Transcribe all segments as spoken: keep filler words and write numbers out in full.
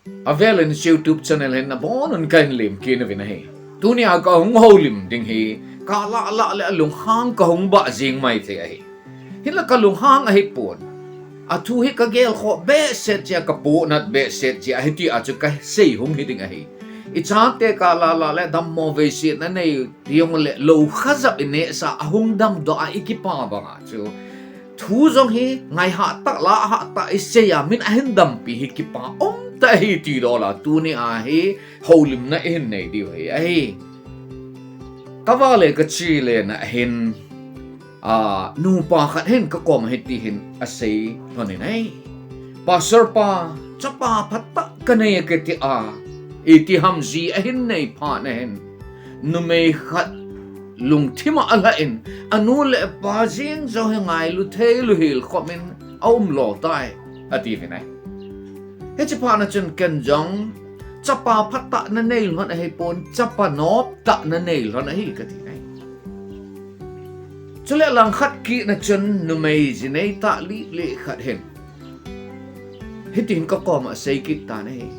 Avel in YouTube channel hin nabonun kahin lemkit nauvin ahi. Tunia kahung houlim ding hi, kalah lah le alunghang kahung bah jing mai thei ahi. Hinla kalunghang ahipon. Athu hi kagelkhoh behseh jeh a, kapohnat behseh jeh a, hitia chu kasei hung hiding ahi. Ichate kalah lah le dammo veisetna nei ding le lou kha jap inehsa a hung damdoh a ikipa banga chu thu jong hi ngaihah tah, lahah tah isei a, min ahin dampi hi kipa umtah ahi ti dola, tunia hi houlimna ihin nei diu hi ahi. Kavale kachele na hin, a, nupa khat hin kakoma hiti hin asei lhonin ahi. Pastor pa, chapa phatah kanei kati a, itiham ji ahin nei phat na hin, numei khat lungthim a alhah in, anu le apa jeng jong hi ngailu thei luhel khop in aumlo tai, atiuvin ahi. Hiche phat na chun ken jong, chapa phatah nanei lhon ahipon, chapa noptah nanei lhon ahi kati ahi. Chule langkhat kit na chun numei jinei tah lih lih khat hin hitin kakoma asei kit tan ahi.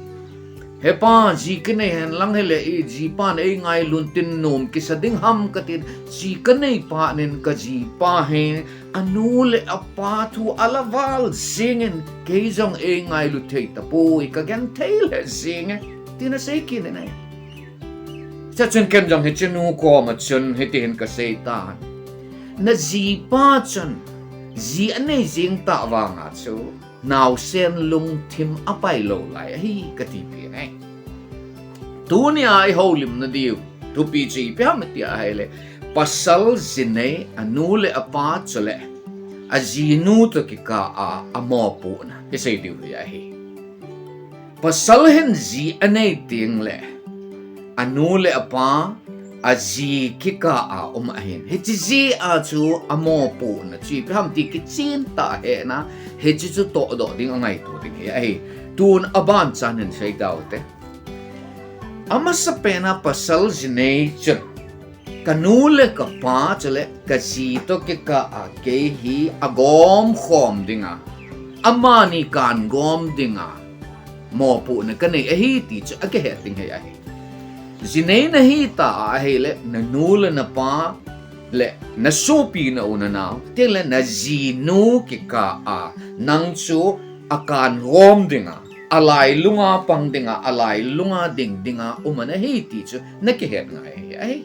He pa, ji kinei henlang hile ijipan eingailu tin nom kisa ding ham katin, ji kanei phat in kajipa hi anu le apa thu alah val jengin, kei jong eingailu thei tapoi, kagenthei lheh jenge, tin asei kit in ahi. Chuchun ken jong hiche nu koma chun hiti hin kasei tan. Najipa chun ji anei jeng tah vanga chu naosen lungthim apailou lai ahi katipeh ahi. Tunia ihoulimna diu thupi chu ipi ham tia ahile, pasal jinei, anu le apa chule ajinu toh kikah a amopohna isei diu hi ahi. Pasal hin ji anei tengle anu le apa, aji kikah a um ahin, hiche jeh a chu amopohna chu ipi ham ti kichen tah a hena, hiche chu tohdoh ding angaito ding hi ahi. Tun abanchan hin sei taute. Amasapen a pasal jinei chun, kanu le kapa chule kaji toh kikah a kei hi agomkhom dinga, amani kangom dinga mopohna kanei ahi ti chu akihet ding hi ahi. Jinei nahi ta ahile, nanu le napa le nasopi, nau nanao, tengle najinu kikah a nang chu akangom dinga, alailunga pang dinga, alailunga ding dinga um nahi ti chu nakihet ngai ahi.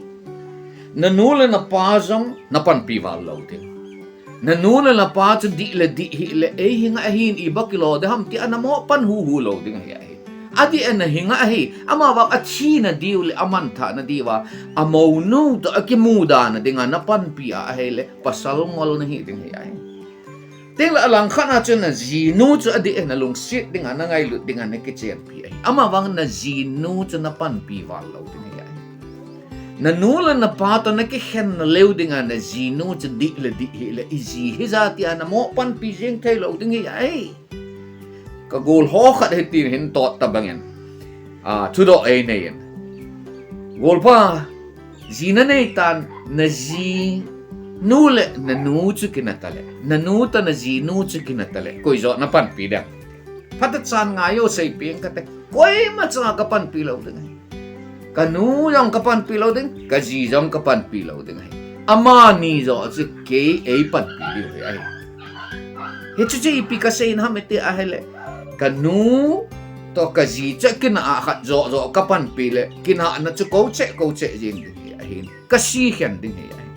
Nanu le napa jong napanpi val lou ding. Nanu le napa chu dih le dih hile, eihinga ahin ibola kilo ding ham tia namoh pan huhu lou ding hi ahi. Adih a nahinga ahi, amavang athina diu le amanthahna diuva, amounu toh akimudana dinga napanpi a ahile, pasal ngol nahi ding hi ahi. Tengle alangkhat a chun najinu chu adih a nalungset dinga, nangailut dinga nakichenpi ahi. Amavang najinu chu napanpi val lou ding hi ahi. Nanu le napa toh nakikhen naleu dinga najinu chu dih le dih hile, iji hija tia namoh panpi jeng thei lou ding hi ahi. Kagol ho khat hitin hin tot tabangin, a, thudoh einei in. Golpa, ji nanei tan, najinu le nanu chu kina tale, nanu toh najinu chu kina tale, koi joh napanpi dem? Phatechan ngaiyo, seipeh kate, koimacha kapanpi lou ding ahi. Kanu jong kapanpi lou ding, kaji jong kapanpi lou ding ahi. Amani joh chu kei eipanpi diu hi ahi. Hichu chu ipi kaseina ham iti ahile, kanu toh kaji chu kina a khat joh joh kapanpi le, kinahna chu kou cheh kou cheh jeng ding hi ahin, kasikhen ding hi ahi.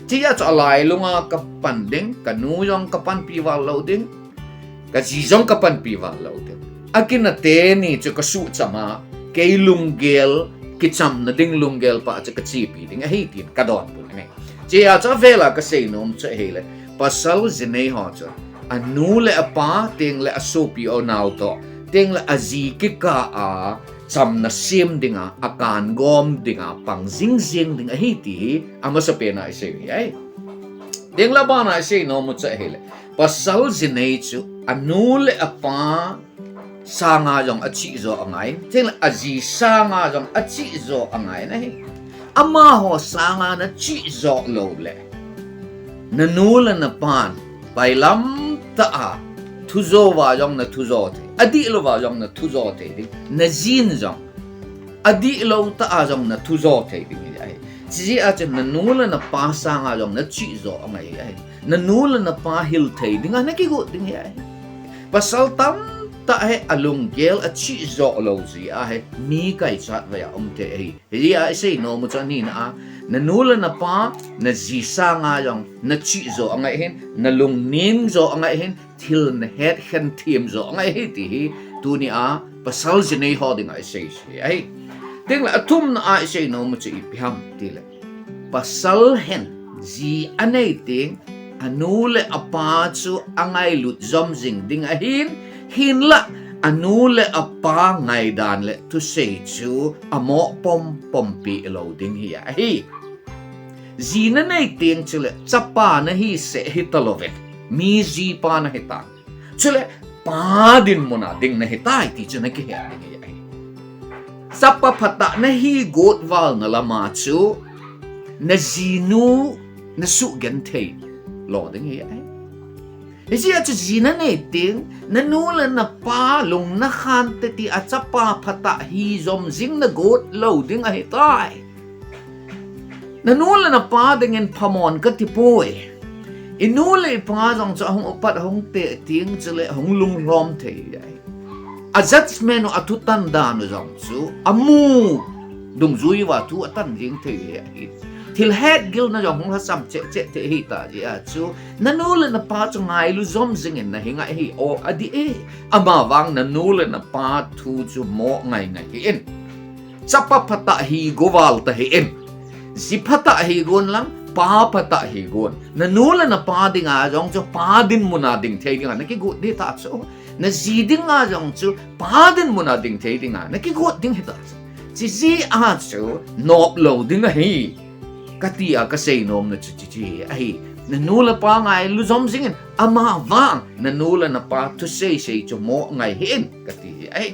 Chea chu alailunga kapan ding, kanu jong kapanpi val lou ding, kaji jong kapanpi val lou ding. Akina teni chu kasuhcham a, kei lunggel, kichamna ding lunggel pa chu kachepi ding ahi tin kadonbut ahi. Chea chu avela kaseinom chu ahile, pasal jinei ho chu anu le apa, tengle asopi unao toh, tengle aji kikah a chamna sem dinga, akangom dinga pang jingjing ding ahi ti hi amasapen a isei u hi ahi. Tengle abana iseinom u chu ahile, pasal jinei chu anu le apa sanga jong achih joh angai, tengle aji sanga jong achih joh angai ahi. Amaho sanga nachih joh loule, nanu le napan bailam tah a thujo uva jong na thujo thei. Adih lou uva jong na thujo thei ding. Na jin jong adih lou tah a jong na thujo thei ding hi ahi. Chijeh a chu na nu le na pa sanga jong na chihjo angai hi ahi. Na nu le na pa hil thei dinga na kigot ding hi ahi. Pasal tamtah hi alunggel a chihjo lou jeh a hi mi kaichat vai a um thei ahi. Hijeh a isei nom u chu anina a, na nu le na pa, na ji sanga jong na chihjo angai hin, na lungnem jo angai hin, thil na hetkhen them jo angai hi ti hi, tuni a pasal jinei ho dinga isei chu hi ahi. Tengle athumna a isei nom u chu ipi ham tile, pasal hin ji anei teng, anu le apa chu angailut jom jing ding ahin, hinlah anu le apa ngaidan le thusei chu amo pompompi lou ding hi ahi. Ji nanei teng chule chapa nahi seh hitalouve, mi jipa nahitan. Chule pa dinmuna ding nahitai ti chu nakihet ding hi ahi. Chapa phatah nahi got val na lama chu na jinu na suhgenthei lo ding hi ahi. Hijeh a chu ji nanei teng, na nu le na pa lung nakhan teti a chapa phatah hi jom jing na got lou ding ahitai. Na nu le na pa dingin phamon kati poi. I nu le i pa jong chu ahung upat ahung teh teng chule ahung lunglhom thei ahi. A judgment u, athutan dan u jong chu amu dungjui uva thu atan jing thei ahi. Thil hetgilna jong hung lhasam cheh cheh thei ahitah jeh a chu na nu le na pa chu ngailu jom jingin nahi ngai hi o adih e. Amavang na nu le na pa thu chu mo ngai ngai hih in. Chapa phatah hi go val ta hih in. Ji phatah hi gon lang, pa phatah hi gon. Na nu le na pa dinga jong chu pa dinmuna ding thei dinga na kigot ding tah chu. Na ji dinga jong chu pa dinmuna ding thei dinga na kigot ding hitah chu. Chijeh a chu nop lou ding ahi, kati a kasei nomna chu hiche ahi. Na nu le pa ngailu jom jingin, amavang na nu le na pa thusei sei chu mo ngai hih in kati hi ahi.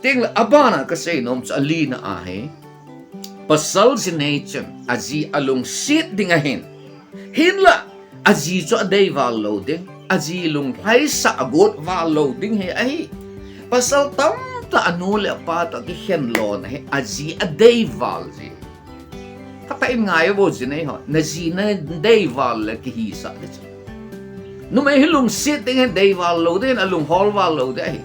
Tengle abana kasei nom chu alina ahi. Pasal jinei chun aji alungset ding ahin, hinlah aji chu adeival lou ding, aji lunglhaisah agot val lou ding hi ahi. Pasal tamtah anu le apa toh kikhen lona hi aji adeival ji. Phatah in ngai uvo jinei ho, na ji nadeival le kihisah ding chu. Numei hi lungset ding ahin, deival lou ding ahin, alunghol val lou ding ahi.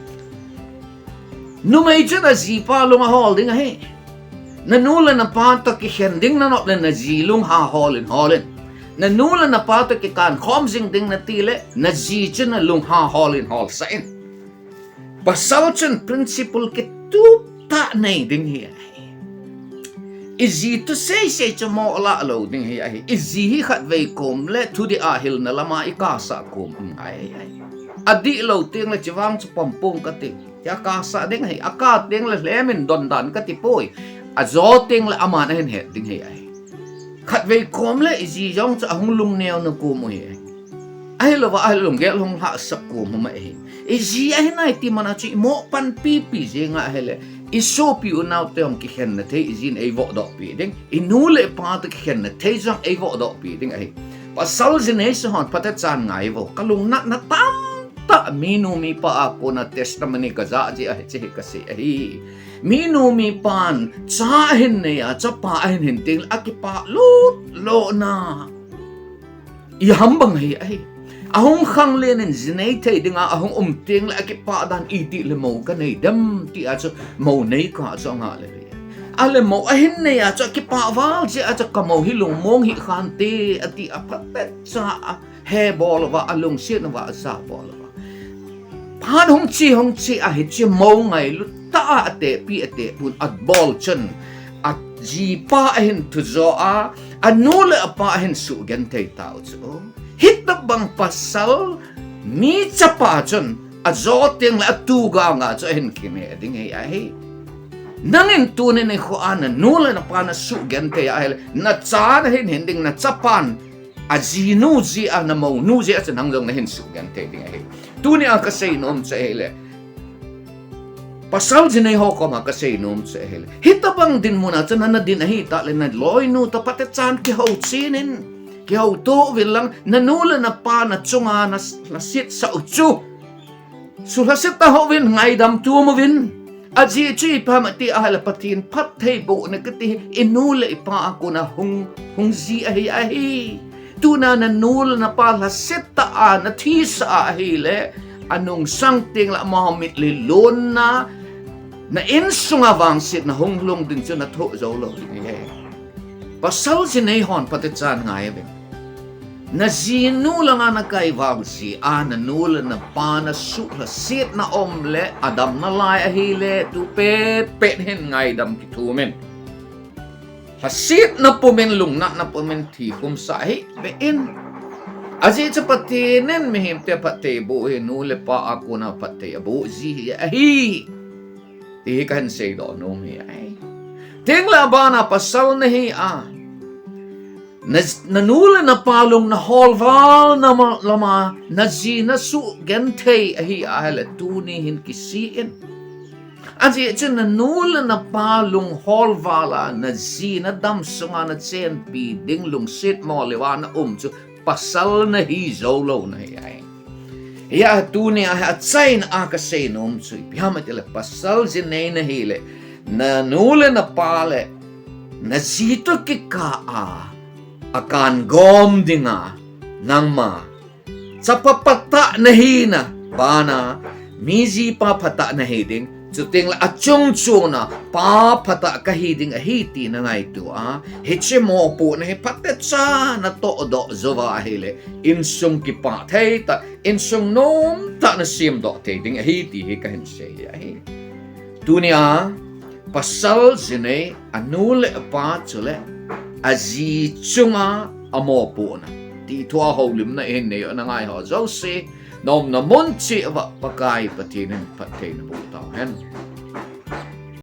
Numei chun ajipa lung ahol ding ahi. Na nu le na pa toh kikhen ding nanop le na ji lung hahol in hol in. Na nu le na pa toh kikan khom jing ding nati le na ji chun alunghahol in holsah in. Pasal chun principle kitup tah nei ding hi ahi. I ji thusei sei chu mo lah lou ding hi ahi. I ji hi khatvei kom le thudih a hilna lama i kasah kom um ngai ahi. Adih lou teng le chuvang chu pompong kati. Tia kasah ding ahi. Akah teng le lhem in don dan kati poi. Ajo teng le aman ahin het ding hi ahi. Khatvei kom le i ji jong chu ahung lungneo na kom u hi ahi. Ahilouva ahilou lunggel hung lhahsah kom u ahi. I ji ahi nai ti mana chu i mo panpipi jeng ahile, i sopi unau te jong kikhenna thei i jin eivohdoh pi ding. I nu le pa te kikhenna thei jong eivohdoh pi ding ahi. Pasal jinei se hon phatechan ngai uvo. Kalungnatna tamtah minu mipa a kona testimony kaja ji ahi, hiche hi kasei ahi. Minu mipan cha ahin nei a, chapa ahin hin teng le akipah lut lona. Iham bang hi ahi. Ahung khanglen in jinei thei dinga ahung um teng le akipah dan itih le mo kanei dem ti a chu mo nei kah chu angah le. Ale mo ahin nei a chu akipah val jeh a chu ka mo hi lungmong hih khante ati a phatecha a hebol uva alungset uva ajabol uva. Phat hung che hung che a hiche mo ngailu tah a atehpi atehpun abol chun ajipa ahin thujo a, anu le apa ahin suhgenthei tau chu. Hitabang pasal mi chapa chun ajo teng le atu ganga chu ahin kine ding hi ahi. Nangin tuni nikho a na nu le na pa na suhgenthei ahile, na cha nahin hin ding, na chapan ajinu jeh a, na monu jeh a chu nang jong nahin suhgenthei ding ahi. Tuni a kasei nom chu ahile, pasal jinei ho koma kasei nom chu ahile, hitabang dinmun a chu nana din ahitah le na loinu toh phatechan kihou chen in, kihouto uvin lang, na nu le na pa na chunga na, na setsah u chu Suhlhaset tah uvin, ngaidam tum uvin. Ajeh chu ipi ham iti ahile Pathen phattheibohna kiti hi inu le ipa a kona hung, hung ji ahi, ahi. Tuna nanu le napa lhaset tah a nathisah a ahile, anungsang tengle amaho mitlhi lonna, na insunga vangsetna hung lhung ding chu nathoh jou lou ding ahi. Pasal jinei hon phatechan ngai uvin. Najinu langa nakai vang jeh a nanu le napa nasuhlhasetna um le adam nalai ahile, tu petpet hin ngaidam kithum in. Lhasetna pumin, lungnatna pumin thi khumsah hih beh in. Ajeh chu Pathen in mihemte phattheiboh hi nu le pa a kona phatthei aboh ji hi ahi, ti hi kahin seidoh nom hi ahi. Tengle abana pasal nahi a, na, nanu le napa lung naholval na ma, lama, naji nasuh genthei ahi ahile tuni hin kisih in. Ajeh chu nanu le napa lung holval a, naji nadam sunga nachenpi ding lungset mo leuva naum chu pasal nahi jou lou nahi ahi. Hia tunia hi achaina a kasei nom chu ipi ham itile pasal jinei nahile, nanu le napa le naji toh kikah a, akan gom dinga, nangma chapa phatah nahi na, bana, mi jipa phatah nahi ding, chutengle achung chuna pa phatah kahi ding ahi ti nangaito a, hiche mopohna hi phatecha natohdoh jouva ahile, insung kipah thei tah, insung nomtah nasemdoh thei ding ahi ti hi kahin sei ahi. Tunia, pasal jinei, anu le apa chule aji chunga amopohna, ti thua houlimna ihin nei u ana ngaiho jouse, naumna mun cheh uva Pakai Pathen in phatthei naboh tauhen.